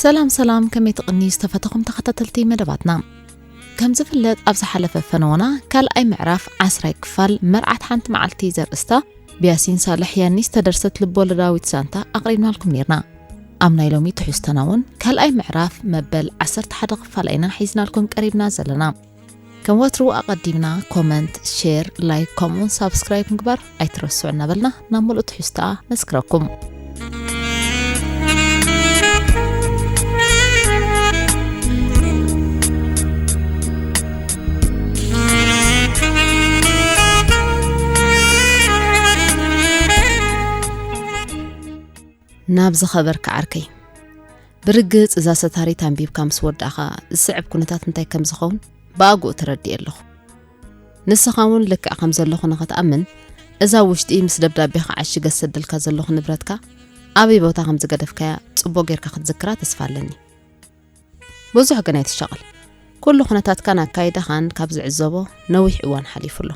ሰላም ሰላም፣ ከመይ ትቕኒ ዝተፈተኹም ተኸታተልቲ መደባትና? ከም ዝፍለጥ ኣብ ዝሓለፈ ፈነወና ካልኣይ ምዕራፍ ዓስራይ ክፋል መርዓት ሓንቲ መዓልቲ ዘርእስታ ብያሲን ሳልሕ ያኒ ዝተደርሰት ልቦለዳዊት ዛንታ ኣቕሪብናልኩም ኔርና። ኣብ ናይ ሎሚ ትሕዝቶና እውን ካልኣይ ምዕራፍ መበል ዓሰርተ ሓደ ክፋል ኢና ሒዝናልኩም ቀሪብና ዘለና። ከም ወትሩ ኣቐዲምና ኮመንት፣ ሼር፣ ላይክ ከምኡውን ሳብስክራይብ ምግባር ኣይትረስዑ እናበልና ናብ ሙሉእ ትሕዝቶኣ ነስክረኩም። ናብ ዝኸበርካ ዓርከይ፣ ብርግጽ እዛ ሰታሪት ኣንቢብካ ምስ ወዳእኻ ዝስዕብ ኩነታት እንታይ ከም ዝኸውን ብኣግኡ ተረዲኤ ኣለኹ። ንስኻ እውን ልክዕ ከም ዘለኹ ንኽትኣምን፣ እዛ ውሽጢ ምስ ደብዳቤኻ ዓሺገ ዝሰደልካ ዘለኹ ንብረትካ ኣበይ ቦታ ከም ዝገደፍካያ ጽቡቕ ጌርካ ክትዝክራ ተስፋ ኣለኒ። ብዙሕ ግን ኣይትሻቐል። ኩሉ ኩነታትካን ኣካይዳኻን ካብ ዝዕዘቦ ነዊሕ እዋን ሓሊፉ ኣሎ።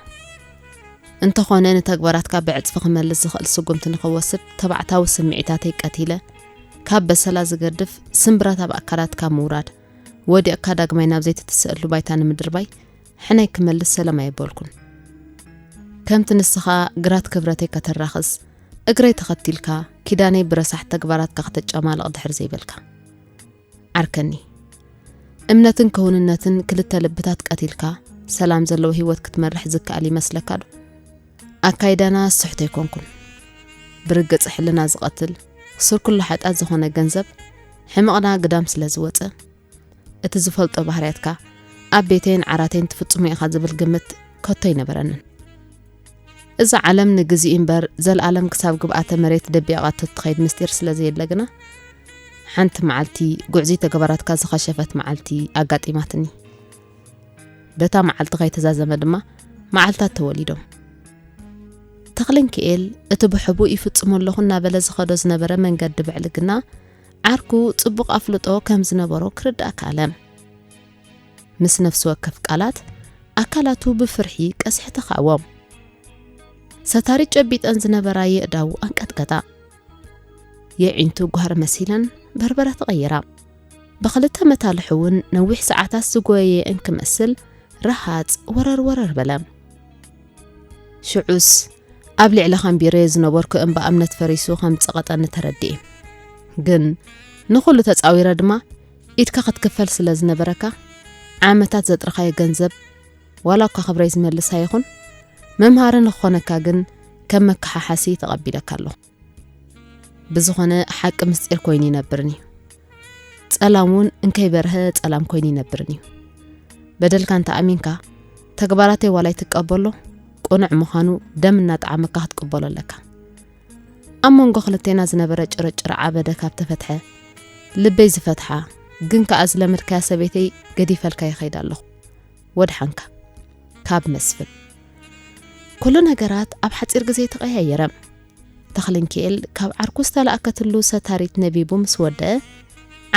እንተኾነ ንተግባራትካ ብዕጽፊ ክመልስ ዝኽእል ስጉምቲ ንኽወስድ ተባዕታዊ ስምዒታተይ ቀቲለ፣ ካብ በሰላ ዝገድፍ ስምብራት ኣብ ኣካላትካ ምውራድ፣ ወዲቕካ ዳግማይ ናብ ዘይትትስእሉ ባይታ ንምድርባይ ሕነይ ክመልስ ሰለም ኣየበልኩን። ከምቲ ንስኻ ግራት ክብረተይ ከተራኽስ፣ እግረይ ተኸቲልካ፣ ኪዳነይ ብረሳሕ ተግባራትካ ከተጨማልቕ ድሕር ዘይበልካ። ዓርከኒ፣ እምነትን ክውንነትን ክልተ ልብታት ቀቲልካ፣ ሰላም ዘለዎ ህይወት ክትመርሕ ዝከኣል ይመስለካ ዶ? ኣካይዳና ስሕቶ ኣይኮንኩን። ብርግጽ ሕልና ዝቐትል፣ ስር ኩሉ ሓጢኣት ዝኾነ ገንዘብ፣ ሕመቕና ግዳም ስለ ዝወጸ፣ እቲ ዝፈልጦ ባህርያትካ ኣብ ቤተይን ዓራተይን ትፍጽሞ ኢኻ ዝብል ግምት ከቶ ኣይነበረንን። እዛ ዓለም ንግዚኡ እምበር፣ ዘልኣለም ክሳብ ግብኣተ መሬት ደቢቓቶ እትኸይድ ምስጢር ስለ ዘየለ ግና፣ ሓንቲ መዓልቲ፣ ጉዕዙይ ተግባራትካ ዝኸሸፈት መዓልቲ ኣጋጢማትኒ። በታ መዓልቲ ከይተዛዘመ ድማ መዓልታት ተወሊዶም። ተኽለንክኤል፣ እቲ ብሕቡእ ይፍጽሞ ኣለኹ እናበለ ዝኸዶ ዝነበረ መንገዲ ብዕልግና፣ ዓርኩ ጽቡቕ ኣፍልጦ ከም ዝነበሮ ክርዳእ ከኣለ። ምስ ነፍሲ ወከፍ ቃላት፣ ኣካላቱ ብፍርሒ ቀስሒ ተኻዎም። ሰታሪት ጨቢጠን ዝነበራ የእዳዉ ኣንቀጥቀጣ። የዒንቱ ጓህሪ መሲለን በርበረ ተቐይራ። ብኽልተ መታልሑ እውን ነዊሕ ሰዓታት ዝጎየየ እንክመስል ረሃጽ ወረር ወረር በለ። ሽዑስ ኣብ ልዕሊ ካንቢረዮ ዝነበርኩ እምባ እምነት ፈሪሱ ከም ዝጸቐጠኒ ተረዲኤ። ግን ንኹሉ ተጻዊረ ድማ ኢድካ ክትክፈል ስለ ዝነበረካ ዓመታት ዘጥረኻዮ ገንዘብ ዋላ እኳ ክብረይ ዝመልስ ኣይኹን፣ መምሃሪ ንክኾነካ ግን ከም መከሓሓሲ ተቐቢለካ ኣለኹ። ብዝኾነ ሓቂ ምስጢር ኮይኑ ይነብርን እዩ። ጸላም እውን እንከይበርሀ ጸላም ኮይኑ ይነብርን እዩ። በደልካ እንተ ኣሚንካ፣ ተግባራተይ ዋላ ኣይትቀበሎ፣ ቅኑዕ ምዃኑ ደም እናጠዓመካ ክትቅበሎ ኣለካ። ኣብ መንጎ ክልቴና ዝነበረ ጭርጭር ዓበደ ካብ ተፈትሐ፣ ልበይ ዝፈትሓ፣ ግን ከኣ ዝለመድካያ ሰበይተይ ገዲፈልካ ይኸይድ ኣለኹ። ወድሓንካ። ካብ መስፍን። ኩሉ ነገራት ኣብ ሓጺር ግዜ ተቐያየረ። ተኽለንክኤል ካብ ዓርኩ ዝተላእከትሉ ሰታሪት ነቢቡ ምስ ወደአ፣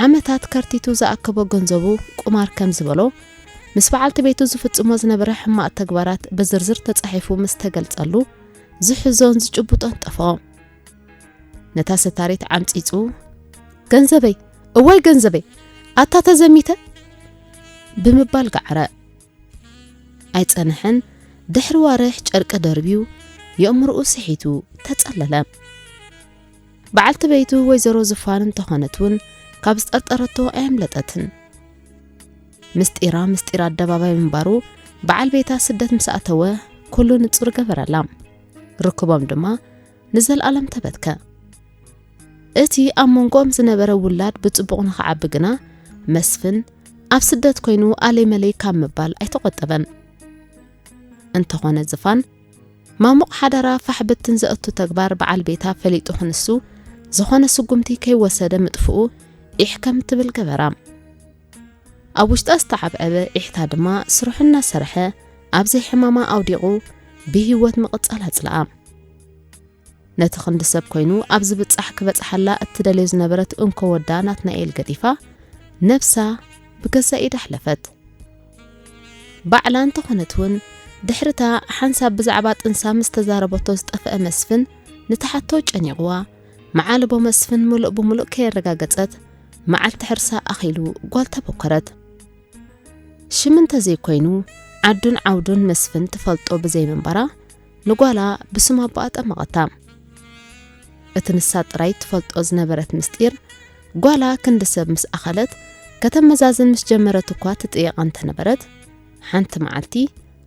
ዓመታት ከርቲቱ ዝኣከቦ ገንዘቡ ቁማር ከም ዝበሎ፣ ምስ በዓልቲ ቤቱ ዝፍጽሞ ዝነበረ ሕማቕ ተግባራት ብዝርዝር ተጻሒፉ ምስ ተገልጸሉ፣ ዝሕዞን ዝጭብጦን ጠፍኦ። ነታ ሰታሪት ዓምጺጹ፣ "ገንዘበይ፣ እዋይ ገንዘበይ፣ ኣታ ተዘሚተ?" ብምባል ገዓረ። ኣይጸንሐን፣ ድሕሪ ዋርሕ ጨርቂ ደርብዩ፣ የእምርኡ ስሒቱ ተጸለለ። በዓልቲ ቤቱ ወይዘሮ ዝፋን እንተኾነት እውን ካብ ዝጠርጠረቶ ኣየምለጠትን። ምስጢራ ምስጢር ኣደባባይ ምንባሩ በዓል ቤታ ስደት ምስ ኣተወ ኩሉ ንጹር ገበረላ። ርክቦም ድማ ንዘለኣለም ተበትከ። እቲ ኣብ መንጎኦም ዝነበረ ውላድ ብጽቡቕ ንኽዓቢ ግና መስፍን ኣብ ስደት ኮይኑ ኣለይ መለይ ካብ ምባል ኣይተቖጠበን። እንተኾነ ዝፋን ማሙቕ ሓዳራ ፋሕ ብትን ዘእቱ ተግባር በዓል ቤታ ፈሊጡ ክንሱ ዝኾነ ስጉምቲ ከይወሰደ ምጥፍኡ ኢሕ ከም ትብል ገበራ። ኣብ ውሽጣ ዝተዓብዐበ ኢሕታ ድማ ስርሑ እናሰርሐ ኣብ ዘይሕማማ ኣውዲቑ ብህይወት ምቕጻል ኣጽልኣ። ነቲ ክንዲ ሰብ ኮይኑ ኣብ ዝብጻሕ ክበጽሓላ እትደልዮ ዝነበረት እንኮ ወዳ ናትናኤል ገዲፋ ነብሳ ብገዛእ ኢዳ ኣሕለፈት። ባዕላ እንተኾነት እውን ድሕርታ ሓንሳብ ብዛዕባ ጥንሳ ምስ ተዛረበቶ ዝጠፍአ መስፍን ንትሓቶ ጨኒቕዋ መዓልቦ መስፍን ምሉእ ብምሉእ ከየረጋገጸት መዓልቲ ሕርሳ ኣኺሉ ጓል ተበኮረት። ሽም እንተዘይኮይኑ፣ ዓዱን ዓውዱን መስፍን ትፈልጦ ብዘይምንባራ፣ ንጓላ ብስም ኣቦኣ ጠመቐታ። እቲ ንሳ ጥራይ ትፈልጦ ዝነበረት ምስጢር፣ ጓላ ክንዲ ሰብ ምስ ኣኸለት፣ ከተመዛዝን ምስ ጀመረት እኳ ትጥየቓ እንተነበረት፣ ሓንቲ መዓልቲ፣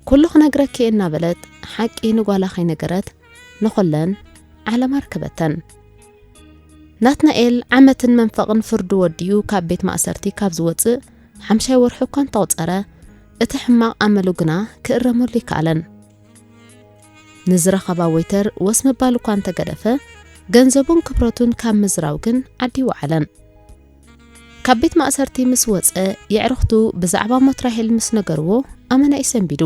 "ኩሉ ክነግረኪ እየ" እናበለት፣ ሓቂ ንጓላ ከይነገረት፣ ንኹለን ዓለም ኣርከበተን። ናትናኤል ዓመትን መንፈቕን ፍርዱ ወዲኡ ካብ ቤት ማእሰርቲ ካብ ዝወጽእ ሓምሻይ ወርሒ እኳ እንተቑጸረ፣ እቲ ሕማቕ ኣመሉ ግና ክእረመሉ ኣይከኣለን። ንዝረኸባ ወይተር ወስ ምባል እኳ እንተገደፈ፣ ገንዘቡን ክብረቱን ካብ ምዝራው ግን ዓዲ ኣይወዓለን። ካብ ቤት ማእሰርቲ ምስ ወጸ፣ የዕርኽቱ ብዛዕባ ሞት ራሄል ምስ ነገርዎ፣ ኣመና እዩ ሰንቢዱ።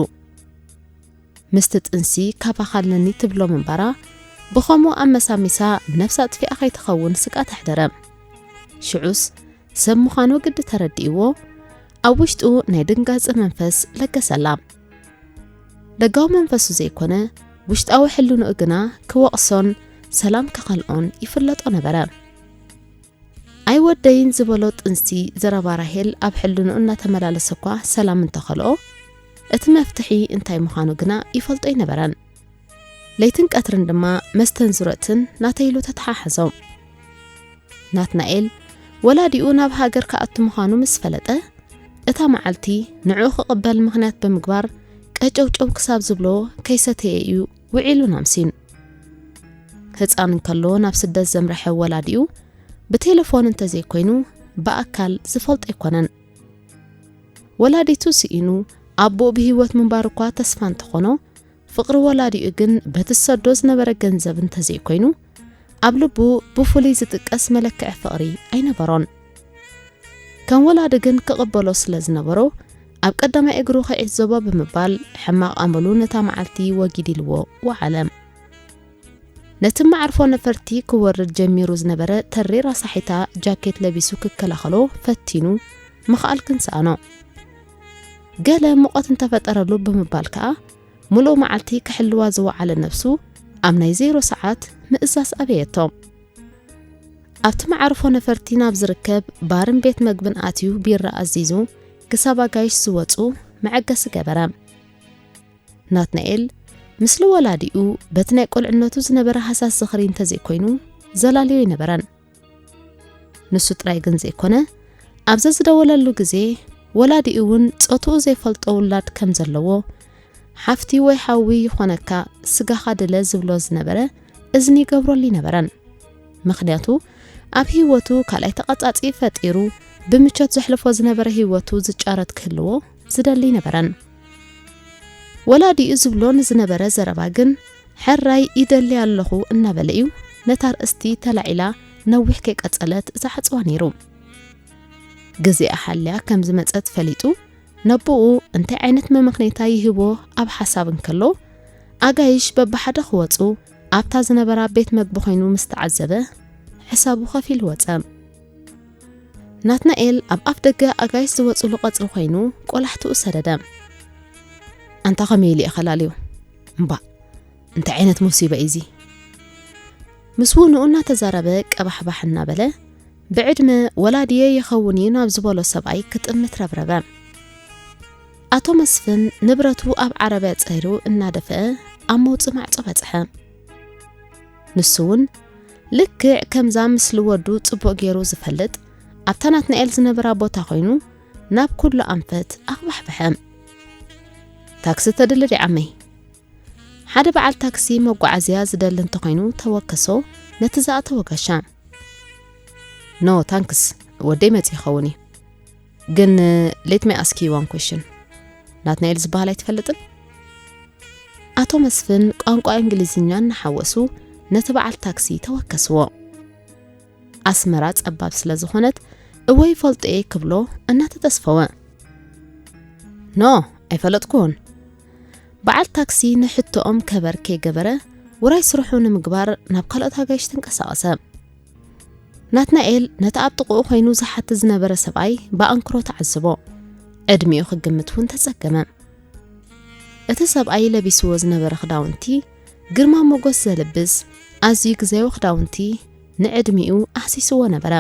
"ምስቲ ጥንሲ ካባኻ ኣለኒ" ትብሎ ምንባራ፣ ብኸምኡ ኣመሳሚሳ ነፍሳ ኣጥፊኣ ከይትኸውን ስግኣት ኣሕደረ። ሽዑስ ሰብ ምዃኑ ግዲ ተረዲእዎ፣ ኣብ ውሽጡ ናይ ድንጋጸ መንፈስ ለገሰላ። ደጋዊ መንፈሱ ዘይኮነ፣ ውሽጣዊ ሕልንኡ ግና ክወቕሶን ሰላም ክኸልኦን ይፍለጦ ነበረ። "ኣይወደይን" ዝበሎ ጥንሲ ዘረባ ራሄል ኣብ ሕልንኡ እናተመላለሰ እኳ ሰላም እንተኸልኦ፣ እቲ መፍትሒ እንታይ ምዃኑ ግና ይፈልጦ ኣይነበረን። ለይትን ቀትርን ድማ መስተን ዙረትን ናተይ ኢሉ ተተሓሓዞ። ናትናኤል ወላዲኡ ናብ ሃገር ክኣቱ ምዃኑ ምስ ፈለጠ፣ እታ መዓልቲ ንዕኡ ክቕበል ምኽንያት ብምግባር፣ ቀጨውጨው ክሳብ ዝብሎ ከይሰተየ እዩ ውዒሉን ኣምስዩን። ህጻን እንከሎ ናብ ስደት ዘምረሐ ወላዲኡ፣ ብቴሌፎን እንተዘይኮይኑ ብኣካል ዝፈልጦ ኣይኮነን። ወላዲቱ ስኢኑ፣ ኣቦኡ ብህይወት ምንባሩ እኳ ተስፋ እንተኾኖ፣ ፍቕሪ ወላዲኡ ግን በቲ ዝሰዶ ዝነበረ ገንዘብ እንተዘይኮይኑ፣ ኣብ ልቡ ብፍሉይ ዝጥቀስ መለክዒ ፍቕሪ ኣይነበሮን። ከም ወላዲ ግን ክቕበሎ ስለ ዝነበሮ፣ ኣብ ቀዳማይ እግሩ ክዕዘቦ ብምባል፣ ሕማቕ ኣመሉ ነታ መዓልቲ ወጊድ ኢልዎ ወዓለ። ነቲ መዓርፎ ነፈርቲ ክወርድ ጀሚሩ ዝነበረ ተሪር ኣሳሒታ ጃኬት ለቢሱ ክከላኸሎ ፈቲኑ፣ ምኽኣል ግን ሰኣኖ። ገለ ሙቐት እንተፈጠረሉ ብምባል ከኣ፣ ምሉእ መዓልቲ ክሕልዋ ዝወዓለ ነብሱ፣ ኣብ ናይ ዜሮ ሰዓት ምእዛዝ ኣበየቶ። ኣብቲ መዓርፎ ነፈርቲ ናብ ዝርከብ ባርን ቤት መግብን ኣትዩ ቢራ ኣዚዙ፣ ክሳብ ኣጋይሽ ዝወጹ መዐገሲ ገበረ። ናትናኤል፣ ምስሊ ወላዲኡ፣ በቲ ናይ ቁልዕነቱ ዝነበረ ሃሳስ ዝኽሪ እንተዘይኮይኑ፣ ዘላልዮ ኣይነበረን። ንሱ ጥራይ ግን ዘይኮነ፣ ኣብ ዘዝደወለሉ ግዜ፣ ወላዲኡ እውን ጾትኡ ዘይፈልጦ ውላድ ከም ዘለዎ፣ "ሓፍቲ ወይ ሓዊ ይኾነካ፣ ስጋኻ ድለ" ዝብሎ ዝነበረ፣ እዝኒ ይገብረሉ ኣይነበረን። ምኽንያቱ፣ ኣብ ህይወቱ ካልኣይ ተቐጻጺ ፈጢሩ፣ ብምቾት ዘሕልፎ ዝነበረ ህይወቱ ዝጫረት ክህልዎ ዝደሊ ኣይነበረን። ወላዲኡ ዝብሎ ንዝነበረ ዘረባ ግን፣ "ሕራይ ይደሊ ኣለኹ" እናበለ እዩ ነታ ኣርእስቲ ተላዒላ ነዊሕ ከይቀጸለት ዝዓጽዋ ነይሩ። ግዜኣ ሓልያ ከም ዝመጸት ፈሊጡ፣ ነቦኡ እንታይ ዓይነት መመኽነይታ ይህቦ ኣብ ሓሳብ እንከሎ፣ ኣጋይሽ በብሓደ ክወጹ ኣብታ ዝነበራ ቤት መግቢ ኮይኑ ምስ ተዓዘበ፣ ሕሳቡ ከፊሉ ወጸ። ናትናኤል ኣብ ኣፍ ደገ ኣጋይሽ ዝወጹሉ ቀጽሪ ኮይኑ ቆላሕትኡ ሰደደ። "ኣንታ ከመይ ኢሉ እየ ከላልዮ? እምባእ፣ እንታይ ዓይነት ሙሲባ እዩ እዚ?" ምስ ውንኡ እናተዛረበ ቀባሕባሕ እናበለ፣ ብዕድመ ወላድየ ይኸውን እዩ ናብ ዝበሎ ሰብኣይ ክጥምት ረብረበ። ኣቶ መስፍን ንብረቱ ኣብ ዓረብያ ጸይሩ እናደፍአ ኣብ መውጽኢ ማዕጾ በጽሐ። ንሱ እውን ልክዕ ከምዛ ምስሊ ወዱ ጽቡቕ ገይሩ ዝፈልጥ፣ ኣብታ ናትናኤል ዝነበራ ቦታ ኮይኑ ናብ ኩሉ ኣንፈት ኣቕባሕብሐ። "ታክሲ ተድሊ ዲዓመይ?" ሓደ በዓል ታክሲ መጓዓዝያ ዝደሊ እንተኾይኑ ተወከሶ ነቲ ዝኣተወ ጋሻ። "ኖ ታንክስ፣ ወደይ መጺኡ ይኸውን እዩ። ግን let me ask you one question፣ ናትናኤል ዝበሃል ኣይትፈልጥን?" ኣቶ መስፍን ቋንቋ እንግሊዝኛ እናሓወሱ ነቲ በዓል ታክሲ ተወከስዎ። ኣስመራ ጸባብ ስለ ዝኾነት፣ "እወ ይፈልጦ እየ" ክብሎ እናተተስፈወ። "ኖ፣ ኣይፈለጥኩን።" በዓል ታክሲ ንሕቶኦም ከበር ከይገበረ፣ ውራይ ስርሑ ንምግባር ናብ ካልኦት ኣጋይሽ ተንቀሳቐሰ። ናትናኤል ነቲ ኣብ ጥቕኡ ኮይኑ ዝሓትት ዝነበረ ሰብኣይ ብኣንክሮ ተዓዘቦ። ዕድሚኡ ክግምት እውን ተጸገመ። እቲ ሰብኣይ ለቢስዎ ዝነበረ ክዳውንቲ፣ ግርማ ሞገስ ዘልብስ ኣዝዩ ግዜያዊ ክዳውንቲ፣ ንዕድሚኡ ኣህሲስዎ ነበረ።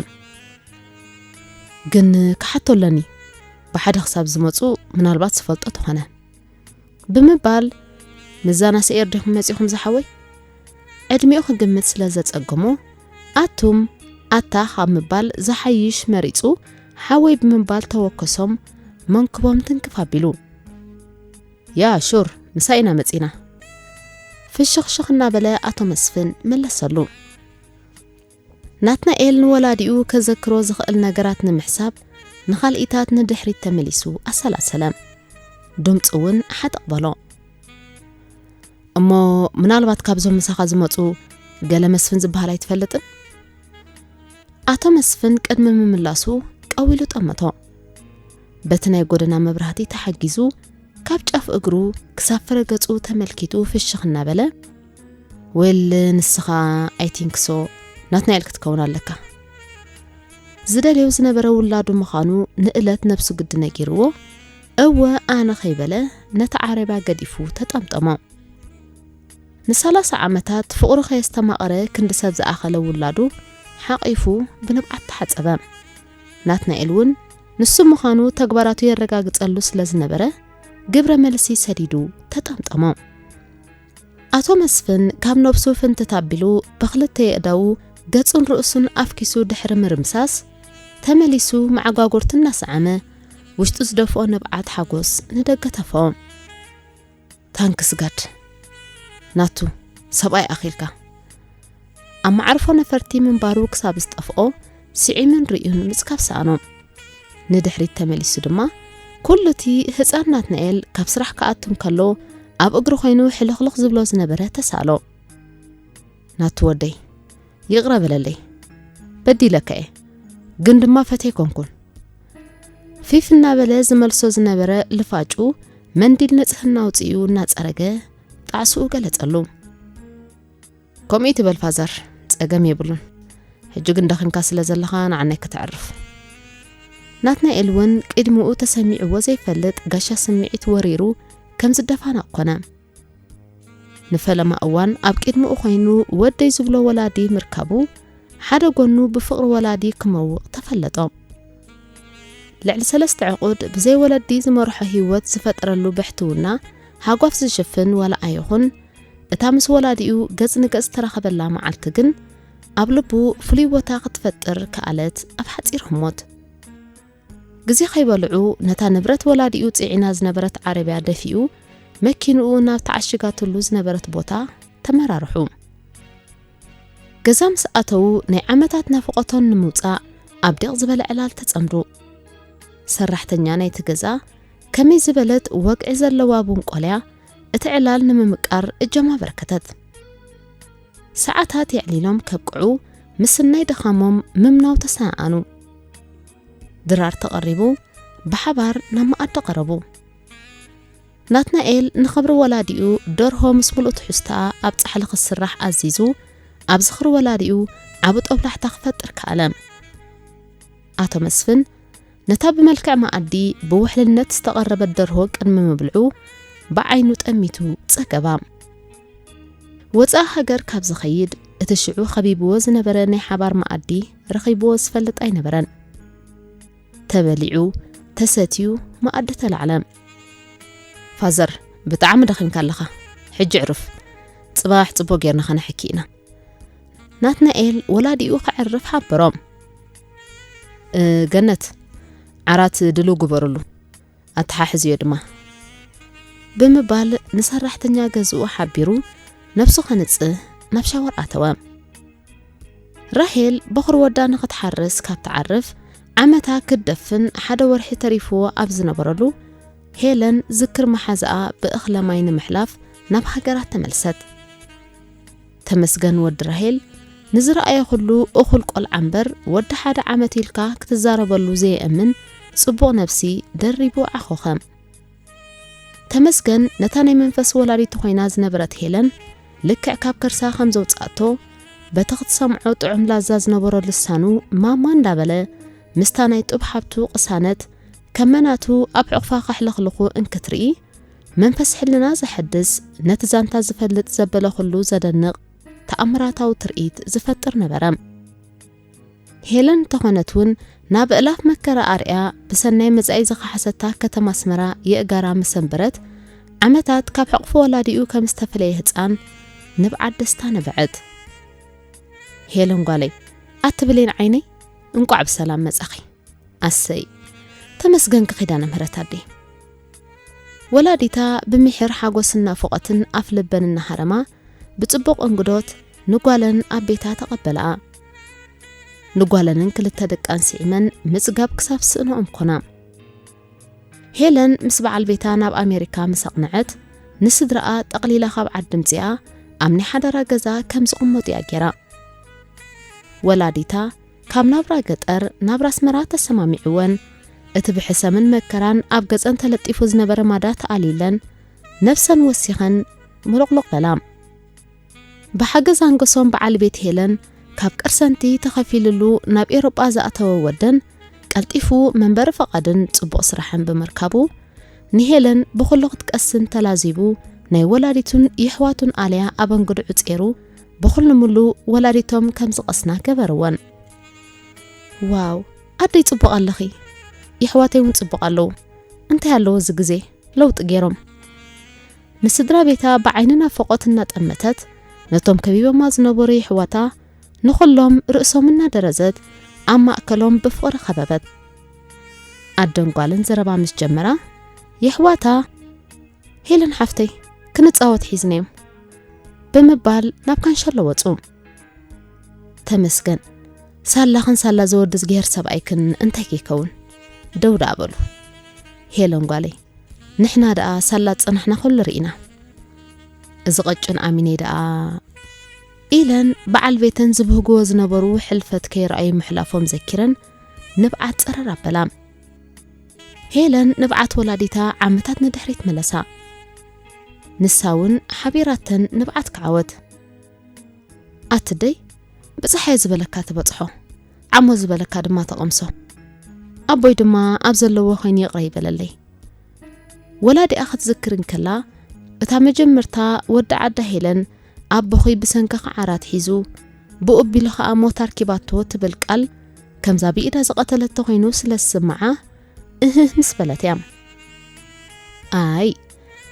ግን ክሓቶ ኣለኒ፣ ብሓደ ክሳብ ዝመጹ ምናልባት ዝፈልጦ ተኾነ ብምባል፣ ምዛ ናስኤር ዲኹም መጺኹም ዝሓወይ? ዕድሚኡ ክግምት ስለ ዘጸገሞ፣ ኣቱም ኣታ ካብ ምባል ዝሓይሽ መሪጹ፣ ሓወይ ብምባል ተወከሶም፣ መንክቦም ትንክፍ ኣቢሉ። ያ ሹር፣ ምሳይ ኢና መጺና። ፍሽኽሽኽ እናበለ ኣቶ መስፍን መለሰሉ። ናትናኤል ንወላዲኡ ከዘክሮ ዝኽእል ነገራት ንምሕሳብ ንኻልኢታት ንድሕሪት ተመሊሱ ኣሰላሰለ። ድምፁ እውን ሓጠቕ በሎ። እሞ ምናልባት ካብዞም ምሳኻ ዝመፁ ገለ መስፍን ዝበሃል ኣይትፈልጥን? ኣቶ መስፍን ቅድሚ ምምላሱ ቀዊሉ ጠመቶ። በቲ ናይ ጎደና መብራህቲ ተሓጊዙ ካብ ጫፍ እግሩ ክሳብ ፍረ ገጹ ተመልኪቱ ፍሽኽ እናበለ፣ "ወል ንስኻ ኣይቲንክሶ ናትናኤል ክትከውን ኣለካ." ዝደልዮ ዝነበረ ውላዱ ምዃኑ ንእለት ነብሱ ግዲ ነጊርዎ፣ እወ ኣነ ከይበለ ነታ ዓረብያ ገዲፉ ተጠምጠሞ። ንሰላሳ ዓመታት ፍቕሩ ከየስተማቐረ ክንዲ ሰብ ዝኣኸለ ውላዱ ሓቒፉ ብንብዓት ተሓጸበ። ናትናኤል እውን ንሱ ምዃኑ ተግባራቱ የረጋግጸሉ ስለ ዝነበረ ግብረ መልሲ ሰዲዱ ተጠምጠሞ። ኣቶ መስፍን ካብ ነብሱ ፍንትት ኣቢሉ ብኽልተ የእዳዉ ገጹን ርእሱን ኣፍኪሱ ድሕሪ ምርምሳስ ተመሊሱ መዓጓጉርቱ እናሰዓመ ውሽጡ ዝደፍኦ ንብዓት ሓጎስ ንደገ ተፍኦ። ታንክስ ጋድ ናቱ ሰብኣይ ኣኺልካ። ኣብ መዓርፎ ነፈርቲ ምንባሩ ክሳብ ዝጠፍኦ ስዒሙን ርእዩን ምጽካብ ሰኣኖ። ንድሕሪት ተመሊሱ ድማ ኩሉ እቲ ህጻን ናትናኤል ካብ ስራሕ ክኣቱ እንከሎ ኣብ እግሩ ኮይኑ ሕልኽልኽ ዝብሎ ዝነበረ ተሳእሎ። ናቱ ወደይ፣ ይቕረ በለለይ። በዲለካ እየ፣ ግን ድማ ፈትየ ኣይኮንኩን። ፊፍ እናበለ ዝመልሶ ዝነበረ ልፋጩ መንዲል ንጽህና ኣውጺኡ እናጸረገ ጣዕስኡ ገለጸሉ። ከምኡ ትበል ፋዘር፣ ጸገም የብሉን። ሕጂ ግን ደኺምካ ስለ ዘለኻ ንዓናይ ከተዕርፍ። ናትናኤል እውን ቅድሚኡ ተሰሚዕዎ ዘይፈልጥ ጋሻ ስምዒት ወሪሩ ከም ዝደፋናቕ ኮነ። ንፈለማ እዋን ኣብ ቅድሚኡ ኮይኑ ወደይ ዝብሎ ወላዲ ምርካቡ ሓደ ጎኑ ብፍቕሪ ወላዲ ክመውቕ ተፈለጦ። ልዕሊ ሰለስተ ዕቑድ ብዘይ ወለዲ ዝመርሖ ህይወት ዝፈጠረሉ ብሕትውና ሃጓፍ ዝሽፍን ዋላ ኣይኹን፣ እታ ምስ ወላዲኡ ገጽ ንገጽ ዝተራኸበላ መዓልቲ ግን ኣብ ልቡ ፍሉይ ቦታ ክትፈጥር ከኣለት ኣብ ሓጺር ህሞት። ግዜ ከይበልዑ ነታ ንብረት ወላዲኡ ጽዒና ዝነበረት ዓረብያ ደፊኡ መኪንኡ ናብ ተዓሽጋትሉ ዝነበረት ቦታ ተመራርሑ። ገዛ ምስ ኣተዉ ናይ ዓመታት ናፍቖቶም ንምውጻእ ኣብ ዲቕ ዝበለ ዕላል ተጸምዱ። ሰራሕተኛ ናይቲ ገዛ ከመይ ዝበለት ወግዒ ዘለዋ ቡን ቆልያ እቲ ዕላል ንምምቃር እጆማ ኣበርከተት። ሰዓታት የዕሊሎም ከብቅዑ ምስናይ ድኻሞም ምምናው ተሰኣኑ። ድራር ተቐሪቡ ብሓባር ናብ መኣዲ ቀረቡ። ናትናኤል ንኽብሪ ወላዲኡ ደርሆ ምስ ምሉእ ትሕዝቶኣ ኣብ ጻሕሊ ክስራሕ ኣዚዙ ኣብ ዝኽሪ ወላዲኡ ዓቢ ጦብላሕታ ክፈጥር ከኣለ። ኣቶ መስፍን ነታ ብመልክዕ መኣዲ ብውሕልነት ዝተቐረበት ደርሆ ቅድሚ ምብልዑ ብዓይኑ ጠሚቱ ጸገባ። ወጻኢ ሃገር ካብ ዝኸይድ እቲ ሽዑ ከቢብዎ ዝነበረ ናይ ሓባር መኣዲ ረኺብዎ ዝፈልጥ ኣይነበረን። ተበሊዑ ተሰትዩ መኣዲ ተላዕለ። ፋዘር፣ ብጣዕሚ ደኺምካ ኣለኻ። ሕጂ ዕርፍ። ጽባሕ ጽቡቕ ጌርና ኸነሕኪ ኢና። ናትናኤል ወላዲኡ ከዕርፍ ሓበሮም። እ፣ ገነት፣ ዓራት ድልው ግበርሉ፣ ኣተሓሕዝዮ ድማ ብምባል ንሰራሕተኛ ገዝኡ ሓቢሩ ነብሱ ከንጽህ ናብ ሻወር ኣተወ። ራሄል በኹሪ ወዳ ንኽትሓርስ ካብ ትዓርፍ ዓመታ ክትደፍን ሓደ ወርሒ ተሪፍዎ ኣብ ዝነበረሉ፣ ሄለን ዝክር መሓዝኣ ብእኽለ ማይ ንምሕላፍ ናብ ሃገራ ተመልሰት። ተመስገን ወዲ ራሄል ንዝረኣየ ኩሉ እኹል ቆልዓ እምበር ወዲ ሓደ ዓመት ኢልካ ክትዛረበሉ ዘየእምን ጽቡቕ ነብሲ ደሪቡ ዓኾኸ። ተመስገን ነታ ናይ መንፈስ ወላዲቱ ኮይና ዝነበረት ሄለን ልክዕ ካብ ከርሳ ከም ዘውጻእቶ በቲ ክትሰምዖ ጥዑም ላዛ ዝነበሮ ልሳኑ ማማ እንዳበለ ምስታ ናይ ጡብ ሓብቱ ቅሳነት ከም መናቱ ኣብ ሕቑፋ ከሕለኽልኹ እንክትርኢ መንፈስ ሕልና ዘሐድስ ነቲ ዛንታ ዝፈልጥ ዘበለ ኩሉ ዘደንቕ ተኣምራታዊ ትርኢት ዝፈጥር ነበረ። ሄለን ተኾነት እውን ናብ እላፍ መከራ ኣርያ ብሰናይ መጻኢ ዝኸሓሰታ ከተማ ኣስመራ የእጋራ መሰንበረት ዓመታት ካብ ሕቕፎ ወላዲኡ ከም ዝተፈለየ ህጻን ንብዓት ደስታ ነበዐት። ሄለን ጓለይ፣ ኣቲ ብሌን ዓይነይ፣ እንቋዕ ብሰላም መጻኺ። ኣሰይ፣ ተመስገንኪ ኪዳነ ምህረት ኣደይ። ወላዲታ ብምሒር ሓጎስን ናፍቖትን ኣፍ ልበን እናሃረማ ብጽቡቕ እንግዶት ንጓለን ኣብ ቤታ ተቐበላኣ። ንጓለንን ክልተ ደቃን ስዒመን ምጽጋብ ክሳብ ስእንኦም ኮና። ሄለን ምስ በዓል ቤታ ናብ ኣሜሪካ ምስ ኣቕንዐት፣ ንስድራኣ ጠቕሊላ ካብ ዓዲ ምጺኣ ኣብ ናይ ሓደራ ገዛ ከም ዝቕመጡ እያ ገይራ። ወላዲታ ካብ ናብራ ገጠር ናብራ ኣስመራ ተሰማሚዕወን፣ እቲ ብሕሰምን መከራን ኣብ ገጸን ተለጢፉ ዝነበረ ማዳ ተኣልዩለን፣ ነፍሰን ወሲኸን ምሉቕሉቕ በላ። ብሓገዝ ኣንገሶም በዓል ቤት ሄለን ካብ ቅርሰንቲ ተኸፊልሉ ናብ ኤውሮጳ ዝኣተወ ወደን ቀልጢፉ መንበሪ ፈቓድን ጽቡቕ ስራሕን ብምርካቡ ንሄለን ብኹሉ ክትቀስን ተላዚቡ ናይ ወላዲቱን የሕዋቱን ኣልያ ኣብ ኣንግድዑ ጼሩ ብኹሉ ምሉ ወላዲቶም ከም ዝቐስና ገበርወን። ዋው ኣደይ ጽቡቕ ኣለኺ፣ የሕዋተይ እውን ጽቡቕ ኣለዉ። እንታይ ኣለዎ እዚ ግዜ ለውጢ ገይሮም። ንስድራ ቤታ ብዓይኒ ናፍቖት እናጠመተት ነቶም ከቢቦማ ዝነበሩ የሕዋታ ንኹሎም ርእሶም እናደረዘት ኣብ ማእከሎም ብፍቕሪ ከበበት። ኣደን ጓልን ዘረባ ምስ ጀመራ የሕዋታ ሄለን ሓፍተይ ክንጻወት ሒዝናዮም ብምባል ናብ ካንሸሎ ወጹ። ተመስገን ሳላኽን ሳላ ዘወዲ ዝገሄር ሰብኣይክን እንታይ ከይከውን ደው ደኣ በሉ። ሄለን ጓለይ ንሕና ደኣ ሳላ ዝጸናሕና ኩሉ ርኢና። እዚ ቐጭን ኣሚነይ ደኣ ኢለን በዓል ቤተን ዝብህግዎ ዝነበሩ ሕልፈት ከይረኣዩ ምሕላፎም ዘኪረን ንብዓት ጸረር ኣበላ። ሄለን ንብዓት ወላዲታ ዓመታት ንድሕሪት መለሳ። ንሳ እውን ሓቢራተን ንብዓት ክዓወት። ኣትደይ ብፀሓይ ዝበለካ ትበፅሖ ዓሞ ዝበለካ ድማ ተቐምሶ። ኣቦይ ድማ ኣብ ዘለዎ ኮይኑ ይቕረ ይበለለይ። ወላዲኣ ክትዝክር እንከላ እታ መጀመርታ ወዲ ዓዳ ሄለን ኣቦኺ ብሰንክኻ ዓራት ሒዙ ብኡ ኣቢሉ ኸዓ ሞት ኣርኪባቶ ትብል ቃል ከምዛ ብኢዳ ዝቐተለቶ ኮይኑ ስለ ዝስምዓ እህህ ምስ በለት እያ። ኣይ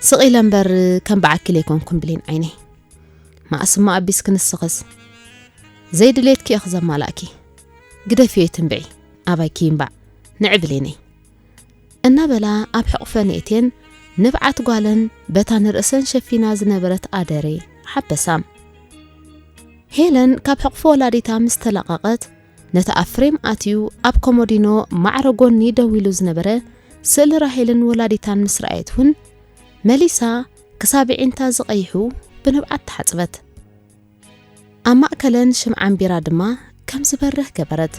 ስቕ ኢለ እምበር ከም በዓኪል ኣይኮንኩን ብሌን ዓይነይ። መኣስማ ኣቢስኪ ንስኽስ ዘይድሌትኪ ኢኺ ዘማላእኪ። ግደፍዮ ይትንብዒ ኣባይኪ ይንባዕ ንዒ ብሌነይ። እናበላ ኣብ ሕቑፈን የእትየን ንብዓት ጓለን በታ ንርእሰን ሸፊና ዝነበረት ኣደሬ ሓበሳ። ሄለን ካብ ሕቑፎ ወላዲታ ምስ ተላቐቐት ነቲ ኣብ ፍሬም ኣትዩ ኣብ ኮሞዲኖ ማዕረ ጎኒ ደው ኢሉ ዝነበረ ስእሊ ራሄልን ወላዲታን ምስ ረኣየት እውን መሊሳ ክሳብ ኣዒንታ ዝቐይሑ ብንብዓት ተሓጽበት። ኣብ ማእከለን ሽምዓን ቢራ ድማ ከም ዝበርህ ገበረት።